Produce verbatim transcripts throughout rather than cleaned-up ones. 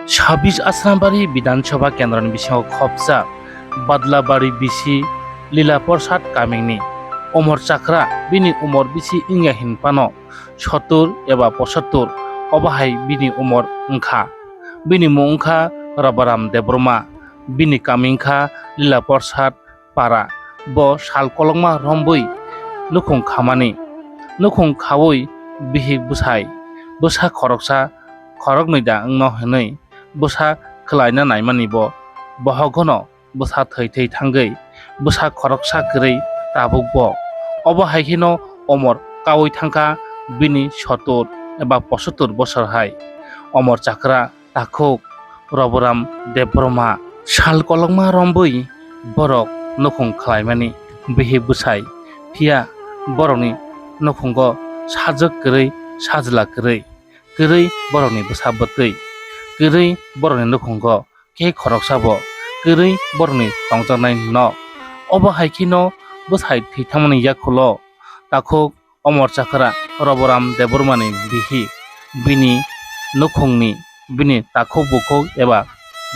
Sabis Asrambari Bidhan Sabha Kendroni bisingo khopsa Badlabari bisi Lila Prasad Kamingni Omor Chakra bini umor bisi wngya hinphano sottur eba posottur obo hai bini umor wngkha. Bini mung wngkha Rabaram Debbarma, bini kami wngkha Lila Prasad Para. Bo sal kolokma rombwi nukhung khamani. Nukhung khaui bihik bwsai bwsa khoroksa khoroknwi da wngno hwnwi bwsa khwlaina naimani bo bohogono bwsa thwi thwi thangwi bwsa khoroksa kwrwi tabukbo. Obo hai kheno omor kaui thangkha bini sottur eba posottur bosor hai. Omor Chakra takhuk Rabaram Debbarma sal kolokma rombwi borok nukhung khlaimani bihik bwsai, phiya borokni nukhungo sajwk kwrwi sajla kwrwi, kwrwi borokni bwsa bwtwi, kwrwi borokni nukhungo khe khoroksabo kwrwi borokni tongjaknai nok. Obo hai kheno bwsai thwi thangmani yakhulo takhuk Omor Chakra Rabaram Debbarmani bihik, bini nukhungni, bini takhuk bukhuk eba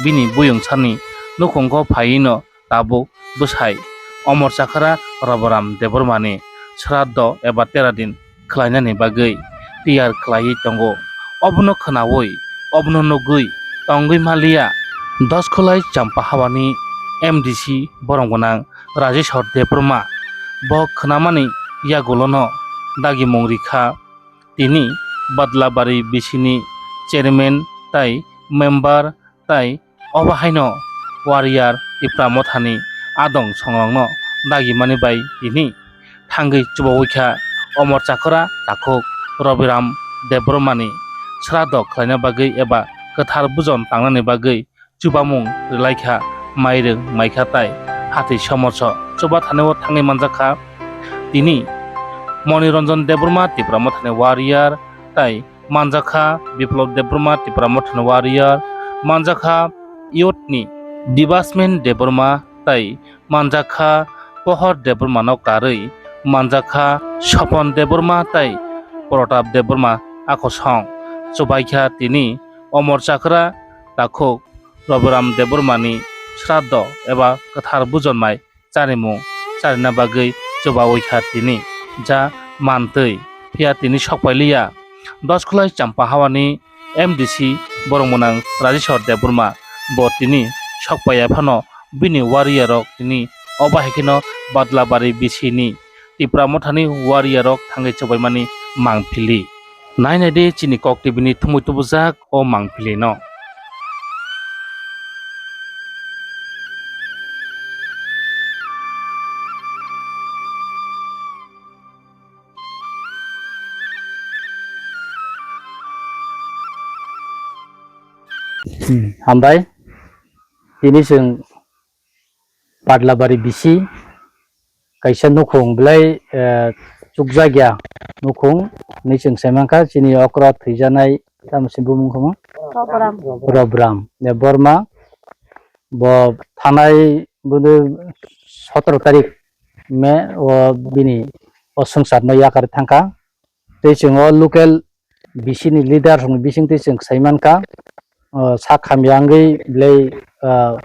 bini buyungsani nukhungo phaino tabuk bwsai Omor Chakra Rabaram Debbarmani sraddho eba tera din khlainani bagwi tiyar khlaiwi tongo. Obono khnaui, obono nugwi tongwi maliya. Doskhulai Champa Hawani M D C borok gwnang Rajeshwar Debbarma. Bo khnamani yagulono dagimung rikha. Tini Badlabari bisini chairman tai member tai obo haino warrior Tipra Mothani adong songrokno dagimani bai tini thangwi chubaui kha. Omor Chakra takhuk Rabiram Debbarmani sraddho khlaina bagwi eba kwthar bujon tangnani bagwi chubamung rwlaikha, mairwng maikha tai hathwi somorso chuba thanio thangwi manjakha. Tini Moniranjan Debbarma Tipra Mothani warrior tai manjakha, Biplab Debbarma Tipra Mothani warrior manjakha, youth ni Debasmen Debbarma tai manjakha, Pohor Debbarmano karwi manjakha, Sopon Debbarma tai Protap Debbarma akosong chubaikha. Tini Omor Chakra takhuk Rabiram Debbarmani sraddho eba kwthar bujon mai charimung charina bagwi chubaui kha tini ja mantwi, phiya tini sokpailiya. Doskhulai Champa Hawani M D C borok mwnang Rajeshwar Debbarma bo tini sokpaiya phano bini warrior rok tini obo hai kheno Badlabari bisini Tipra Mothani warrior rok thangwi chubaimani mangpili. Nai nai di chini Kok T V ni thumui tubujak o mangpili no. Hmm, hambai. Tini chwng Padlabari bisi kaisa nukhung belai, eh, chukjakya nukhung hinwi chwng sai mankha. Chini okra thwijaknai tamo se bumung khe mo? Robram. Robram Debbarma. Bo thanai bwdw sotoro tarik May o bini o swngcharno yakarwi thangkha. Tei chwng o local bisini leader rokni bisingtwi chwng sai mankha, o, sak hamya wngwi belai, o,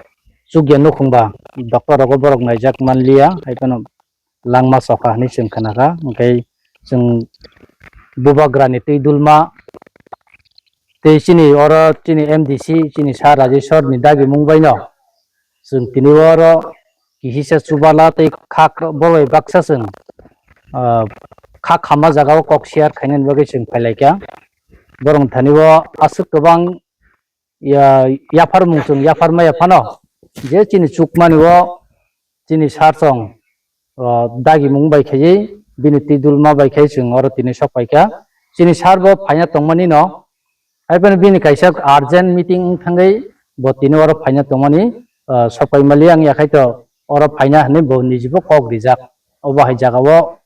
chukya nukhung ba doctor rogo borok naijak manliya, hai phano langma chokha hinwi chwng khnakha. Hwnkhe chwng bubagrani twi dulma tei chini oro chini M D C chini Sir Rajeshwar ni dagimung baino chwng tini oro kihisa chubala tei kha borok bai baksa chwng, ah, kha khama jagao kok share khainani bagwi chwng phailaikha. Borok thani o aswk kwbang ya-, yapharmung chwng yaphar maya phano je chini chukmani o chini sir chwng, ah, dagimung bai khaiwi bini twi dulma bai khai chwng oro tini sok paikha. Chini sir bo phaina tongmani no Hai phano bini kaisa urgent meeting wng thangwi bo tini oro phaina tongmani, ah, sok pai maliya wngya khai to oro phaina hinwi bo nijibo kok rijak. Obo hai jagao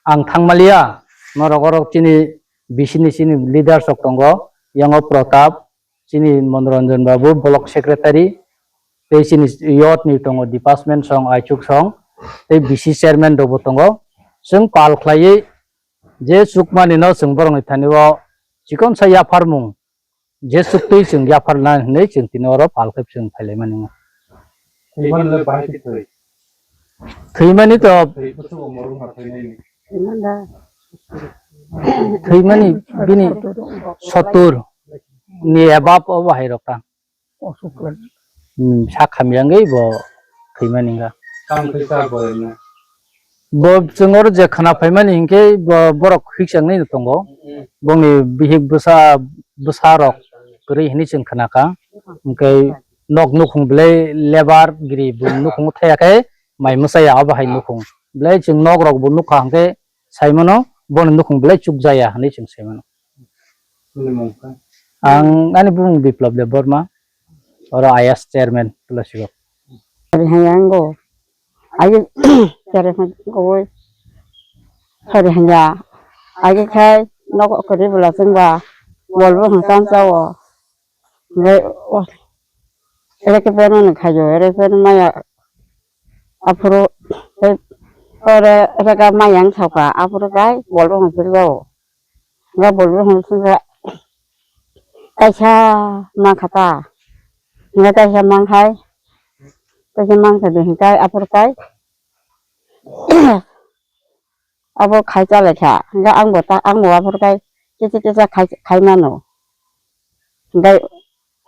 ang thang maliya, norok oro chini bisini chini leaders rok tongo, yango Pratap, chini Manoranjan babu, block secretary, tei chini youth ni tongo department song, aichuk song, tei B C chairman rokbo tongo. Chwng pal khlaiwi je chukmani no chwng borokni thani o chikonsa yapharmung je chuktwi chwng yapharna hinwi chwng tini oro pal khe chwng phailaimani. Thwimani le bahai khe thwi. Thwimani to Thwi bwswk o morung ha thwinaini. Thwimani bini sottur ni above o bahai rok ta. Hmm, sak hamya wngwi bo thwimani wngkha. Tamo khe sa bo rwino. Bo chwng oro je khna phaimani hinkhe bo borok hikchang nai tongo. Hmm. Bongni bihik bwsa, bwsa rok kwrwi hinwi chwng khna kha. Hinkhe nok nukhung belai lebar giri bo nukhung thaya khe mai mwchaya abo hai nukhung. Belai chwng nok rok bo nukha hinkhe saimano, bono nukhung belai chukjaya hinwi chwng saimano. Nini mung kha? Ang ani bumung Biplab Debbarma, oro I A S chairman Tulasibag. Sari hanya ango, ayo sari hanya ango, sari hanya, ayo khai nok kori bula chwngba, bolbo hangsan chao. Ngai o, ere ke beno ni khayo, ere ke beno maya, aphuru, tei ore, ere ke maya wng sauka, aphuru kai, bolbo hong sirga o. Ngai bolbo hong sirga, kaisa ma khata, ngai kaisa mang khai, kaisa mang khai de hing kai, aphuru kai. Abo khai chalai kha. Hingke ang bo ta, ang bo aphuru kai kisa kisa khai, khai mano. Hingke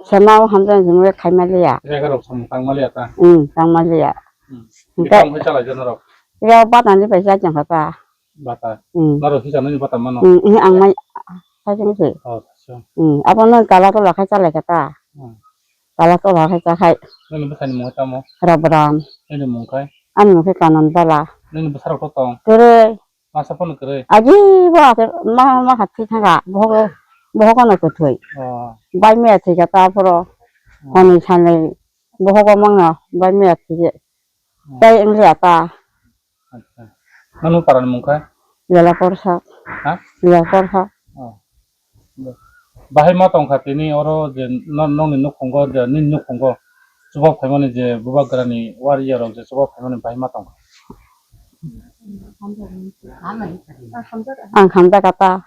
sema o hamjak hinwi khai ma liya. Jaga rok samung tang ma liya ta? Hmm, tang ma liya. Hmm. Hingke bikam khai chalai jana rok? Ya bata ni paisa jang kha ta. Bata? Hmm. Naro hisa nani bata mano? Hmm, hmm, ang mai, khai jang se. Oh, so. Hmm, abo no kala tola khai chalai kha ta. Hmm. Kala tola khai cha khai. Nini bwsani mung tamo? Rabram. Nini mung khai? Ani mung khai Kanan Bala. Nini bwsarok to tong? Kwrwi. Masa phano kwrwi? Agi bo ake ma, ma kha thwi thanga. Bohogo, bohogo no kwthwi. Oh. Bai maya thwi kha ta phoro. Hmm. Hwnwi sanwi bohogo mangno bai maya thwi khe. Hmm. Tei wng liya ta. Acha. Nang nung para ni mung kha? Lela Porsa. Ha? Lela Porsa. Oh. Bahai ma tong kha tini oro je no-, nong ni nukhungo je nini nukhungo chuba phaimani je bubagra ni warrior rok je chuba phaimani bahai ma tong kha? Ang hamjak kha ta.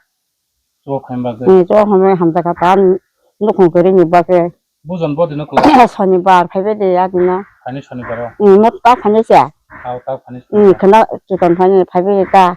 Chuba phaima bagwi? Hmm, chuba phaima hamjak kha ta. Nukhung kwrwi ni bagwi. Bujon bodi no kwlai? Sonibar phaibai de ya dino. Phaini sonibar o? Hmm, mo ta phaini se. Tao ta phaini sonibar. Hmm, khna chikon phaini phaibai de ta.